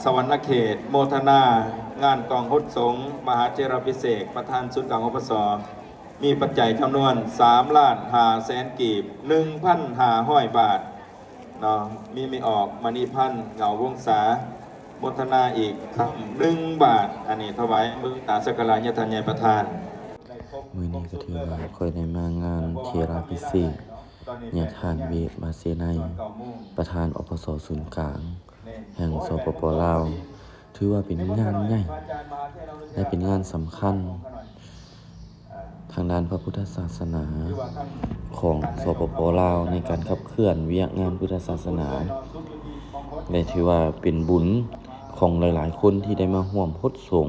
ສະຫວັນນະເຂດ ໂມທະນາງານກອງຫົດສົງມະຫາເຖລາພິເສກ ປະທານສູນກາງ ອພສ ມີປັດໄຈຈຳນວນສາມລ້ານຫ້າແສນກີບ ໜຶ່ງພັນຫ້າຮ້ອຍບາດເນາະ. ມີແມ່ອອກ ມະນີພັນ ເຫງົາວົງສາ ໂມທະນາອີກຄຳໜຶ່ງບາດ. ອັນນີ້ຖວາຍບູຊາສັກກາລະຍາທ່ານໃຫຍ່ປະທານ. ມື້ນີ້ກໍຖືວ່າຂ້ອຍໄດ້ມາງານເຖລາພິເສກຍາທ່ານ ເວດ ມາເຊໄນ ປະທານ ອພສ ສູນກາງ ແຫ່ງ ສປປ ລາວ ຖືວ່າເປັນງານໃຫຍ່ ແລະ ເປັນງານສຳຄັນທາງດ້ານພະພຸດທະສາສະໜາຂອງ ສປປ ລາວ ໃນການຂັບເຄື່ອນວຽກງານພຸດທະສາສະໜາ ແລະ ຖືວ່າເປັນບຸນຂອງຫຼາຍໆຄົນທີ່ໄດ້ມາຮ່ວມຫົດສົງ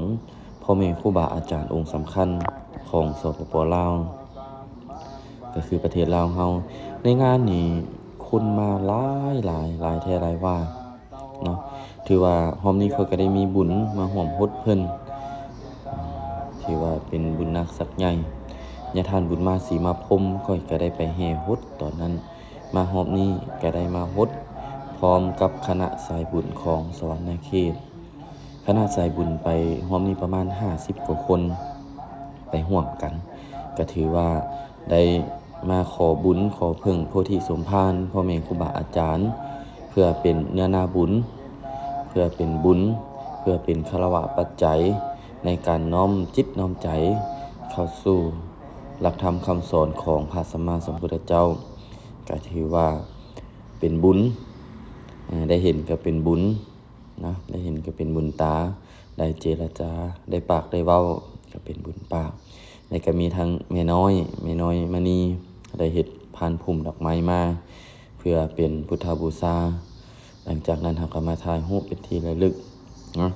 ພໍ່ແມ່ຄູບາອາຈານອົງສຳຄັນຂອງ ສປປ ລາວ ກໍຄືປະເທດລາວເຮົາ. ໃນງານນີ້ຄົນມາຫຼາຍໆ ຫຼາຍແທ້ຫຼາຍວ່າ ເນາະ ຖືວ່າຮອບນີ້ຂ້ອຍກໍໄດ້ມີບຸນມາຮ່ວມຫົດເພິ່ນ ຖືວ່າເປັນບຸນໜັກສັກໃຫຍ່. ຍາທ່ານບຸນມາສີມາພົມ ຂ້ອຍກໍໄດ້ໄປແຫ່ຫົດຕອນນັ້ນ. ມາຮອບນີ້ກໍໄດ້ມາຫົດພ້ອມກັບຄະນະສາຍບຸນຂອງສະຫວັນນະເຂດ. ຄະນະສາຍບຸນໄປຮອບນີ້ປະມານຫ້າສິບກວ່າຄົນ ໄປຮ່ວມກັນ ກໍຖືວ່າໄດ້ມາຂໍບຸນຂໍເພິ່ງໂພທິສົມພານພໍ່ແມ່ຄູບາອາຈານ ເພື່ອເປັນເນື້ອນາບຸນ ເພື່ອເປັນບຸນ ເພື່ອເປັນຄາລະວະປັດໄຈ ໃນການນ້ອມຈິດນ້ອມໃຈເຂົ້າສູ່ຫຼັກທຳຄຳສອນຂອງພະສຳມາສຳພຸດທະເຈົ້າ. ກໍຖືວ່າເປັນບຸນ ເອີ ໄດ້ເຫັນກໍເປັນບຸນ ນະ ໄດ້ເຫັນກໍເປັນບຸນຕາ ໄດ້ເຈລະຈາ ໄດ້ປາກໄດ້ເວົ້າກໍເປັນບຸນປາກ ແລະ ກໍມີທັງແມ່ນ້ອຍ ແມ່ນ້ອຍມະນີ ໄດ້ເຮັດພານພຸ້ມດອກໄມ້ມາ ເພື່ອເປັນພຸດທະບູຊາ. ຫຼັງຈາກນັ້ນເຮົາກໍມາຖ່າຍຮູບເປັນທີ່ລະລຶກເນາະ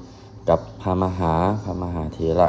ກັບພະມະຫາ ພະມະຫາເຖລະ